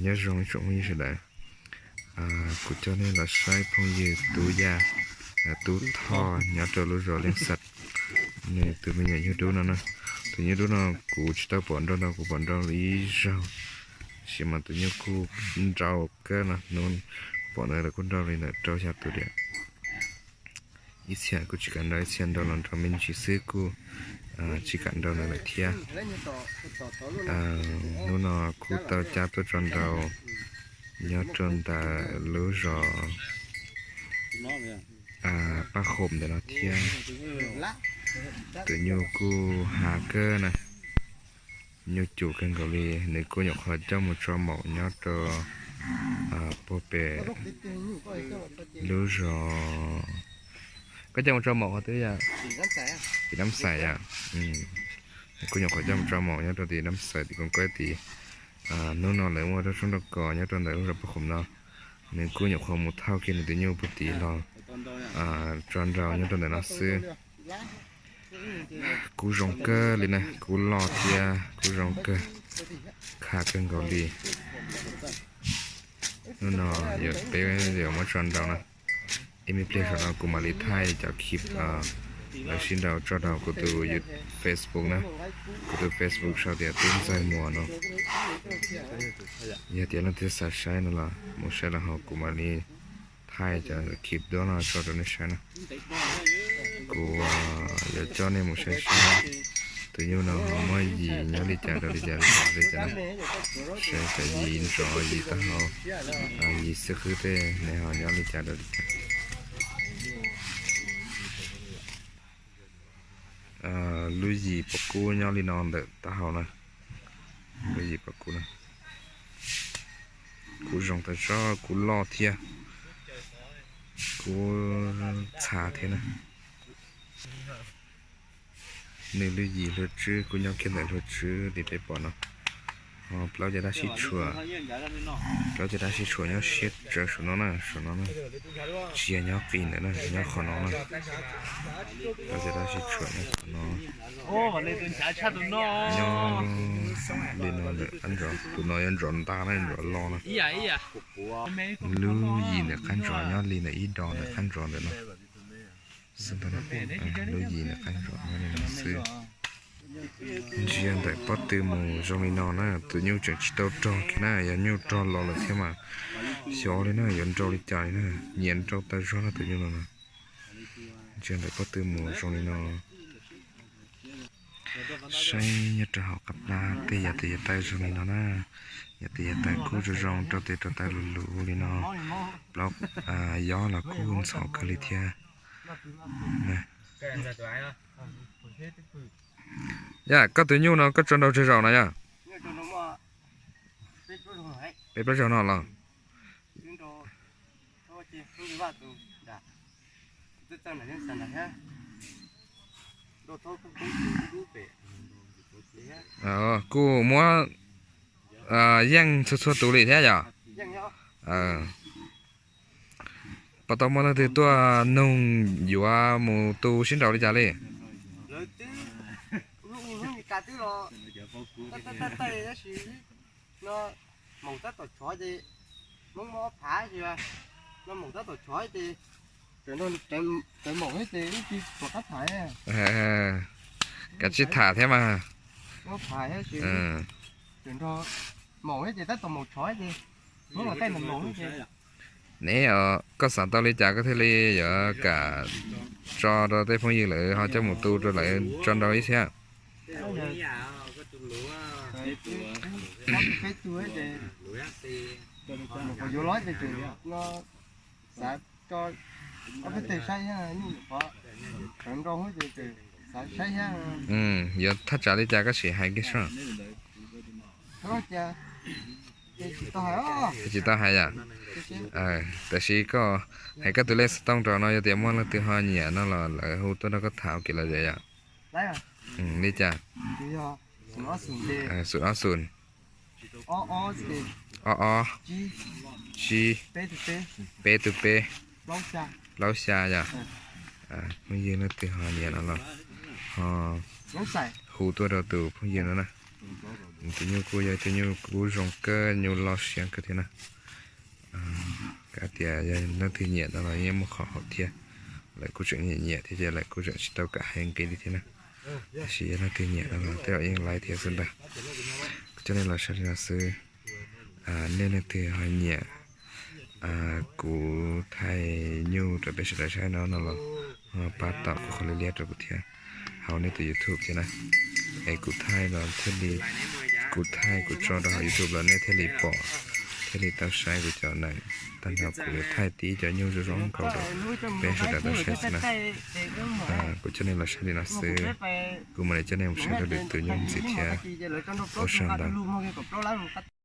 Nyob zoo ib tsoom phooj ywg sawv daws, kuv coj nej los saib phooj ywg Tub Yaj, Tub Thoj nyob rau lub zos Liab Xav, nws tus me nyuam yug dub no na. Tus nyuj dub no kuv tsis tau pom nrau ntau, kuv pom nrau li ib zaug, tab sis mas tus nyuj kuj nrau kawg no, hnub pom ntawd lawv kuj nrau li ntawm rau xya tus diam. Ib txhia kuj tsis kam nrau, ib txhia nrau los nrau me ntsis xwb kuj tsis kam nrau ntawd lawm thiab. Hnub no kuj tau cab tuaj tso nrau nyob rau ntawm lub zos Paj Qhom ntawm no thiab. Tus nyuj kuj hav kawg na, nyuj cum kawg nkaus li. Nws kuj nyuam qhuav coj mus tso maum nyob rau puag pem lub zos, koj coj mus tso maum qhov twg yom? Tim Nab Xais yom. Nws kuj nyuam qhuav coj mus tso maum nyob rau tim Nab Xais tim Koos Kaib tid. Hnub no lawv muaj rau sub nrau kos nyob rau ntawm lub zos Paj Qhom no, nws kuj nyuam qhuav mus thauj kiag nws tus nyuj puag tid los tso nrau nyob rau ntawm no xwb. Kuj zoo kawg li na, kuj loj thiab kuj zoo kawg, khav kawg nkaus li. Hnub no peb yuav muab tso nrau na. Ib me pliag saum no kuv mam li thaij cov khib lawv sib nrau tso rau kuv tus Facebook na. Kuv tus Facebook sau tias Tub Ntxawg Muas no. Yog tias leej twg xav saib no los mus saib los ho kuv mam li thaij cov khib duab no tso rau nej saib na. Kuv yuav coj nej mus saib saib tus nyuj no ho muaj yim nyob li cas rau li cas li cas li cas na. Saib cov yim ntsov yim taub hau, yim xwb qwb tej ne ho nyob li cas rau li cas. Lub yim pos kub nyob li no ntawm taub hau na. Lub yim pos kub na, kuj zoo tas zog, kuj loj thiab, kuj txha thiab na. Nws lub yim hlua tswb kuj nyob kiag ntawm hlua tswb li peb pom no. Ho plaub caj dab sib tshuam, plaub caj dab sib tshuam nyob siab tsawv saum no na, saum no na. Tsis yog nyob qis ntawm na, nyob qhov no na. Plaub caj dab sib tshuam nyob qhov no. Nyob li no ntawm qab ntsov, tus no yuav ntsov ntag na, ntsov loj na. Lub yim ntawm qab ntsov nyob li ntawm ib do ntawm qab ntsov ntawm no. Lub yim ntawm qab ntsov nyob li no xwb. Ntsia ntawm pob tw mus zoo li no na, tus nyuj tseem tsis tau rog kiag na, yog nyuj rog los lawm thiab mas xyov li na, yuav nrau li cas li na, nyiam nrau tas zog na tus nyuj no na. Ntsia ntawm pob tw mus zoo li no. Saib nyob rau hauv qab plab tej yav tes yav taw zoo li no na, yav tes yav taw kuj zoo zoo rau tes rau taw luv luv li no. Plaub yob los kuj ntxhov kawg li thiab. Yog koj tus nyuj no koj tso nrau tsawg zaus no yog? Peb plaub zaug no los? Kuj muab yeej txhua txhua tus li thiab yom? Puas tau muaj leej twg tuaj nug yuav mus tu sib nraus li cas li? Kav tsij tham thiab mas. Ne, koj xav tau li cas koj thiaj li yuav kam tso rau tej phooj ywg lawv ho coj mus tu rau lawv tso nrau ib thiab? Yuav thaj tsam li cas koj sim hais kiag soj. Tsis tau hais yom? Tab sis koj hais koj tus lej xov tooj rau no, yog tias muaj leej twg ho nyiam no los lawv hu tuaj nrog koj tham ua kev lom zem yom? Li cas? Xum ob xum, ob ob, tsib, peb tu peb, plaub xya yom? Phooj ywg leej twg ho nyiam no los ho hu tuaj rau tus phooj ywg no na. Tus nyuj kuj yog tus nyuj kuj zoo kawg, nyuj loj siab kawg thiab na. Kav tias yog leej twg nyiam no los yeej muaj qhov haum thiab. Lawv kuj tseem nyiam nyiam thiab ces lawv kuj tseem tsis tau kam hais nqi li thiab na. Tab sis yog leej twg nyiam no los tej zaum yeej laib thiab xwb ntag. Kuv coj nej los saib li no xwb. Nej leej twg ho nyiam kuv thaij nyuj rau peb sawv daws saib no no los pab tom kuv qhov liab liab rau kuv thiab hauv nej tus YouTube thiab na. Es kuv thaij no thiaj li, kuv thaij kuv tso rau hauv YouTube los nej thiaj li pom, thiaj li tau saib kuv cov neeg tag nrho kuv thaij tib cov nyuj zoo zoo nkaus rau peb sawv daws tau saib xwb na. Kuv coj nej los saib li no xwb. Kuv mam li coj nej mus saib dua lwm tus nyuj ntxiv thiab. Ua tsaug ntau.